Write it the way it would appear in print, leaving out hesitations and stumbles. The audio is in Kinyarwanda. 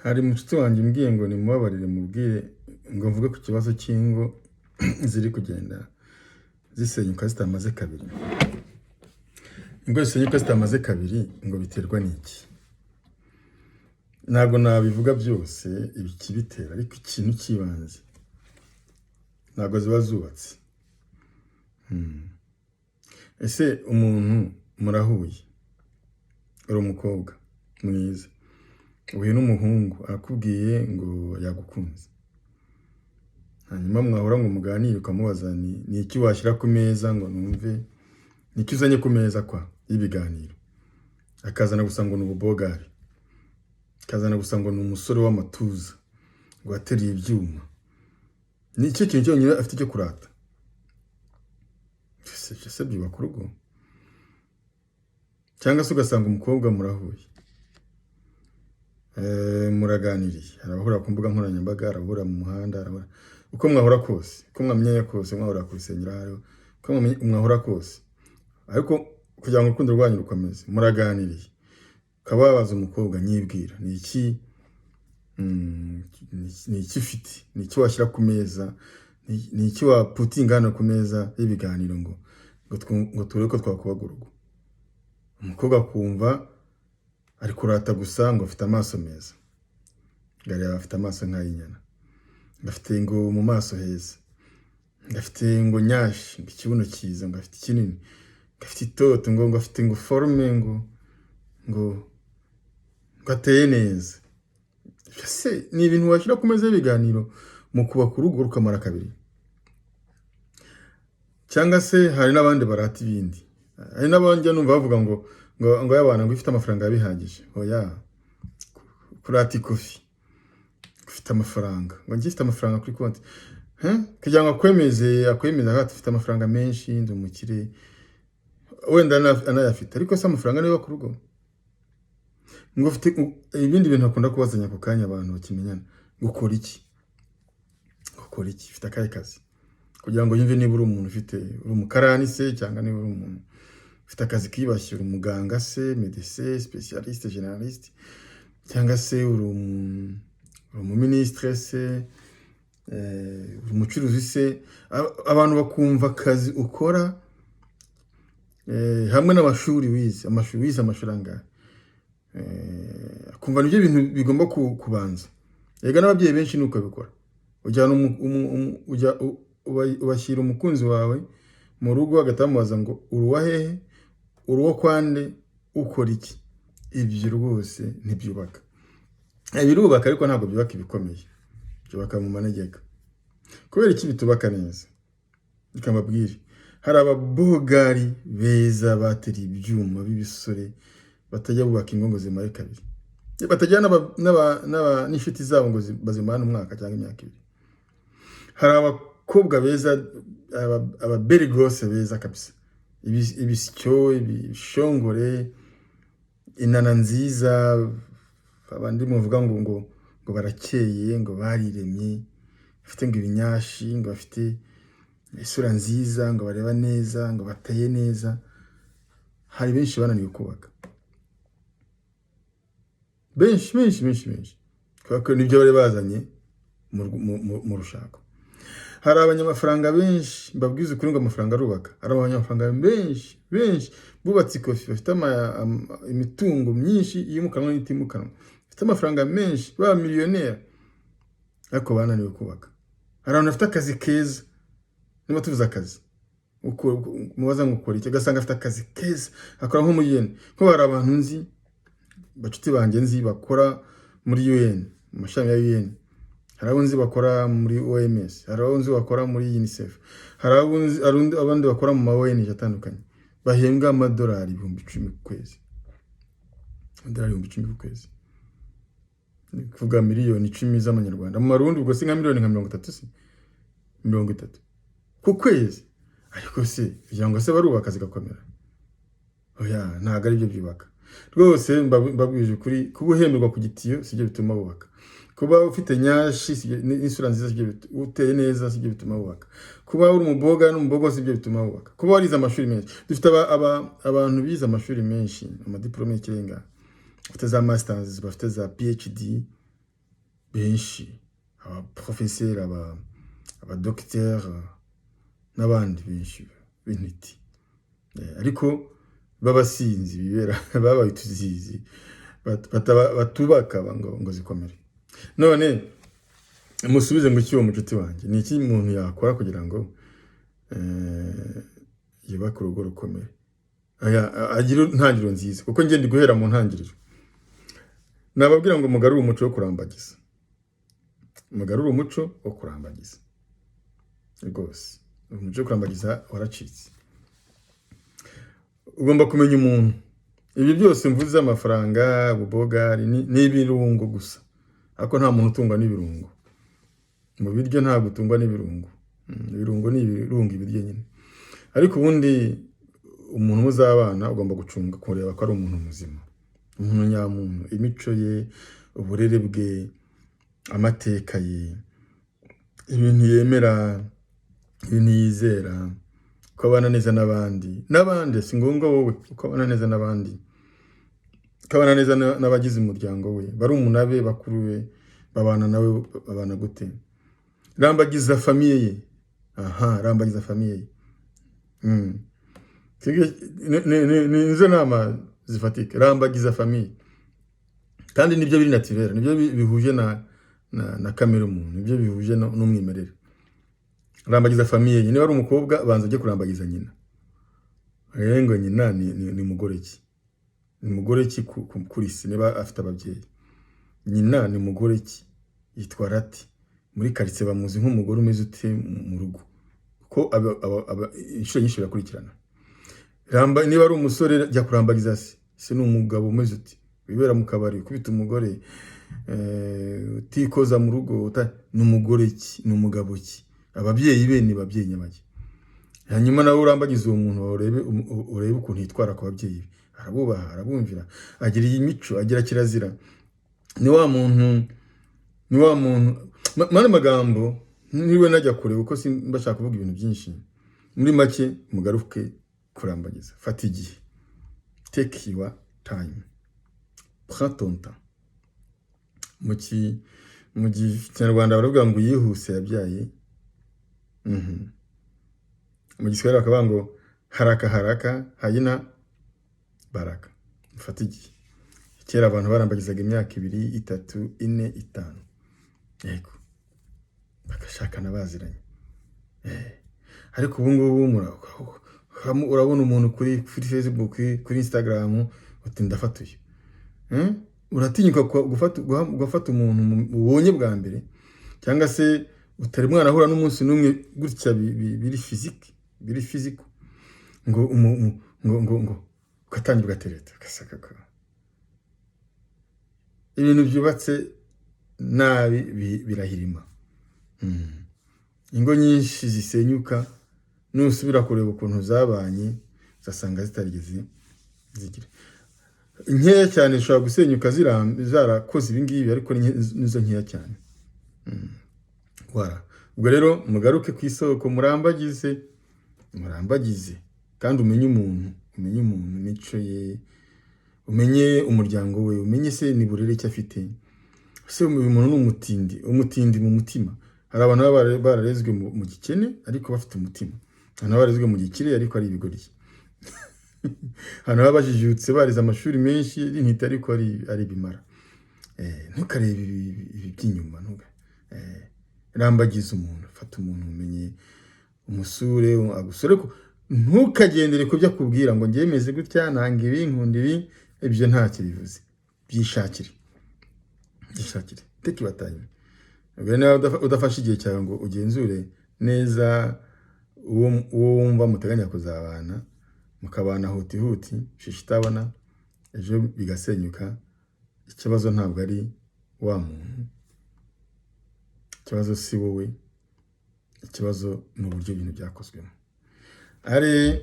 Hari mushiki wanjye umbwiye ngo nimubabarire mubwire ngo mvuge ku kibazo cy'ingo ziri kugenda zisenyuka zitamaze kabiri. Ingo zisenyuka zitamaze kabiri ngo biterwa n'iki? Ntabwo nabivuga byose ikibitera, ariko ikintu cy'ibanze ntabwo ziba zubatse. Ese umuntu murahuye, uri umukobwa mwiza, uhuye n'umuhungu arakubwiye ngo yagukunze, hanyuma mwahura ngo muganire, ukamubaza ni iki washyira ku meza ngo numve, ni iki uzanye ku meza kwa y'ibiganiro, akazana gusa ngo ni ububogari, akazana gusa ngo ni umusore w'amatuza, ngo ateruye ibyuma, ni icyo kintu cyonyine afite cyo kurata. Ese byubaka urugo? Cyangwa se ugasanga umukobwa murahuye, muraganiriye, hari abahurira ku mbuga nkoranyambaga, hari abahurira mu muhanda, uko mwahura kose, uko mwamenyanye kose, mwahurira ku rusengero, ahariho, uko mwahura kose, ariko kugira ngo urukundo rwanyu rukomeze, muraganiriye, ukaba wabaza umukobwa: "Nyibwira, ni iki, ni iki ufite, ni iki washyira ku meza, ni iki waputinga hano ku meza y'ibiganiro ngo turebe ko twakubaka urugo?" Umukobwa akumva ari kurata gusa ngo afite amaso meza, ngo areba afite amaso nk'ay'inyana, ngo afite ngo mu maso heza, ngo afite ngo nyashi, ngo ikibuno cyiza, ngo afite kinini, ngo afite itoto, ngo afite ngo forme, ngo ateye neza. Ese ni ibintu washyira ku meza y'ibiganiro mu kubaka urugo rukamara kabiri? Cyangwa se hari n'abandi barata ibindi, hari n'abandi numva bavuga ngo y'abantu ngo ifite amafaranga bihagije. Oya, kurata ikofi, ufite amafaranga, ngo njye mfite amafaranga kuri konti. Huh? Kugira ngo akwemeze ati ufite amafaranga menshi, ndi umukire, wenda anayafite, ariko se amafaranga niyo ku rugo? Ngo ufite ibindi bintu bakunda kubazanya ako kanya abantu bakimenyana, ngo ukora iki, ukora iki, ufite akahe kazi, kugira ngo yumve niba uri umuntu ufite, uri umukarani se, cyangwa niba uri umuntu ufite akazi kiyubashye, uri umuganga se, médecin spécialiste, généraliste, cyangwa se uri umuminisitire se, uri umucuruzi se. Abantu bakumva akazi ukora, hamwe n'amashuri wize, amashuri wize, amashuri angahe, akumva nibyo bintu bigomba kubanza. Yega n'ababyeyi benshi nuko babikora, ujyana ubashyira umukunzi wawe mu rugo, agahita bamubaza ngo uri uwa hehe, uri uwo kwande, ukora iki? Ibyo rwose ntibyubaka. Birubaka ariko ntabwo byubaka ibikomeye, byubaka mu manegeka. Kubera iki bitubaka neza? Reka mbabwire, hari ababogari beza bateriye ibyuma b'ibisore batajya bubaka ingo ngo zimare kabiri, batajya n'inshuti zabo ngo bazimane umwaka cyangwa imyaka 2. Hari abakobwa beza, ababerigose beza kabisa, ibisyo, ibishongore, inana nziza, abandi muvuga ngo barakeye, ngo bariremye, bafite ngo ibinyashi, ngo bafite isura nziza, ngo bareba neza, ngo bateye neza. Hari benshi bananiwe kubaka, benshi benshi benshi benshi, kubera ko nibyo bari bazanye mu rushako. Hari abanyamafaranga benshi, mbabwiza ukuri ngo amafaranga arubaka, hari abanyamafaranga benshi benshi bubatse ikofi, bafite imitungo myinshi yimukanwa n'itimukanwa, bafite amafaranga menshi, baba miliyoneri, ariko bananiwe kubaka. Hari abantu bafite akazi keza, niba tuvuze akazi, mubaza ngo ukora iki, ugasanga afite akazi keza, akora nko muri UN. Nko hari abantu nzi, bacuti banjye nzi bakora muri UN, mu mashami ya UN, hari abo nzi bakora muri OMS, hari abo nzi bakora muri UNICEF, hari abo nzi, hari abandi bakora mu ma ONG atandukanye, bahembwa amadolari 10,000 ku kwezi, amadolari 10,000 ku kwezi, ni kuvuga miliyoni 10 z'amanyarwanda. Mu marundi ubwo si nka miliyoni nka 30 se, 30 ku kwezi? Ariko se kugira ngo se barubaka zigakomera? Oya, ntabwo ari byo byubaka rwose. Mbabwije ukuri, kuba uhemberwa ku gitiyo sibyo bituma wubaka, kuba ufite nyashi n'isura nziza sibyo, uteye neza sibyo bituma wubaka, kuba uri umuboga n'umubogo sibyo bituma wubaka, kuba warize amashuri menshi. Dufite abantu bize amashuri menshi, amadiplome y'ikirenga, bafite za masters, bafite za PhD. Benshi, abaprofeseri, abadogiteri n'abandi benshi b'intiti. Ariko b'abasinzi bibera babaye utuzizi, batubaka ngo zikomere. None musubize ngo iki uwo mucuti wanjye? Ni iki umuntu yakora kugira ngo yubake urugo rukomere? Agire intangiriro nziza, kuko njye ndi guhera mu ntangiriro. Nababwira ngo mugarure umuco wo kurambagiza, mugarure umuco wo kurambagiza rwose. Umuco wo kurambagiza waracitse. Ugomba kumenya umuntu. Ibi byose mvuze, amafaranga, ububogari, ni ibirungo gusa, ariko nta muntu utungwa n'ibirungo mu biryo. Ntabwo utungwa n'ibirungo. Ibirungo ni ibirungo ibiryo nyine, ariko ubundi umuntu muzabana ugomba gucunga, kureba ko ari umuntu muzima, umuntu nyamuntu, imico ye, uburere bwe, amateka ye, ibintu yemera, ibintu yizera, ko abana neza n'abandi. N'abandi si ngombwa wowe, uko abana neza n'abandi, ko abana neza n'abagize umuryango we, barumuna be, bakuru be, babana nawe, babana gute? Rambagiza famille ye. Aha, rambagiza famille ye. Ni izo nama zifatika. Rambagiza famille, kandi nibyo biri naturel, nibyo bihuje na kamere umuntu, nibyo bihuje n'umwimerere. Rambagiza famille ye. Niba ari umukobwa, banza ujye kurambagiza nyina. Rero ngo nyina ni mugore ki? Ni mugore ki kuri se? Niba afite ababyeyi, nyina ni mugore ki? Yitwa rati muri karitsiye? Bamuzi nk'umugore umeze ute mu rugo? Kuko inshuro nyinshi birakurikirana. Ramba, niba ari umusore, jya kurambagiza se. Se ni umugabo umeze ute? Wibera mu kabari, ukubita umugore, utikoza mu rugo, ni umugore ki? Ni umugabo ki? Ababyeyi be ni babyeyi nyabaki? Hanyuma nawe urambagiza uwo muntu, urebe ukuntu yitwara ku babyeyi be. Arabubaha, arabumvira, agira iyi mico, agira kirazira, ni wa muntu, ni wa muntu. Mani magambo, niwe najya kure, kuko simba shaka kuvuga ibintu byinshi. Muri make, mugaruke kurambagiza. Fata igihe, take your time, prends ton temps. Mu Kinyarwanda baravuga ngo yihuse yabyaye. Mu Giswahili bakavuga ngo haraka haraka haina baraka. Mufate igihe. Kera abantu barambagizaga imyaka 2, 3, 4, 5, yego, bagashakana baziranye. Ariko ubu ngubu urabona umuntu kuri Facebook, kuri Instagram, uti ndafata uyu. Uratinyuka gufata umuntu ubonye bwa mbere, cyangwa se utari mwarahura n'umunsi n'umwe gutya, biri physique, biri physical, ngo ngo ugatangira ugatereta, ugasaka ko ibintu byubatse nabi birahirima. Ingo nyinshi zisenyuka, nusubira kureba ukuntu zabanye, uzasanga zitarigeze zigira. Nkeya cyane zishobora gusenyuka zarakoze ibi ngibi, ariko nizo nkeya cyane. Voilà. Ubwo rero mugaruke ku isoko, murambagize, murambagize, kandi umenye umuntu, umenye umuntu, imico ye, umenye umuryango we, umenye se ni burere icyo afite. Ese uyu muntu ni umutindi, umutindi mu mutima? Hari abantu baba bararezwe mu gikene ariko bafite umutima, abantu baba bararezwe mu gikire ariko ari ibigoryi, abantu baba bajijutse, barize amashuri menshi n'intiti ariko ari ibimara. Ntukarebe ibi by'inyuma, rambagiza umuntu, fata umuntu umenye, umusure, agusure, ntukagendere ku byo akubwira ngo njye meze gutya, nanga ibi, nkunda ibi. Ibyo ntacyo bivuze. Byishakire, byishakire, take your time. Ubwo niba udafashe igihe cyawe ngo ugenzure neza uwo wumva muteganya kuzabana, mukabana huti huti, shishi itabona, ejo bigasenyuka, ikibazo ntabwo ari wa muntu, ikibazo si wowe, ikibazo ni uburyo ibintu byakozwemo. Ari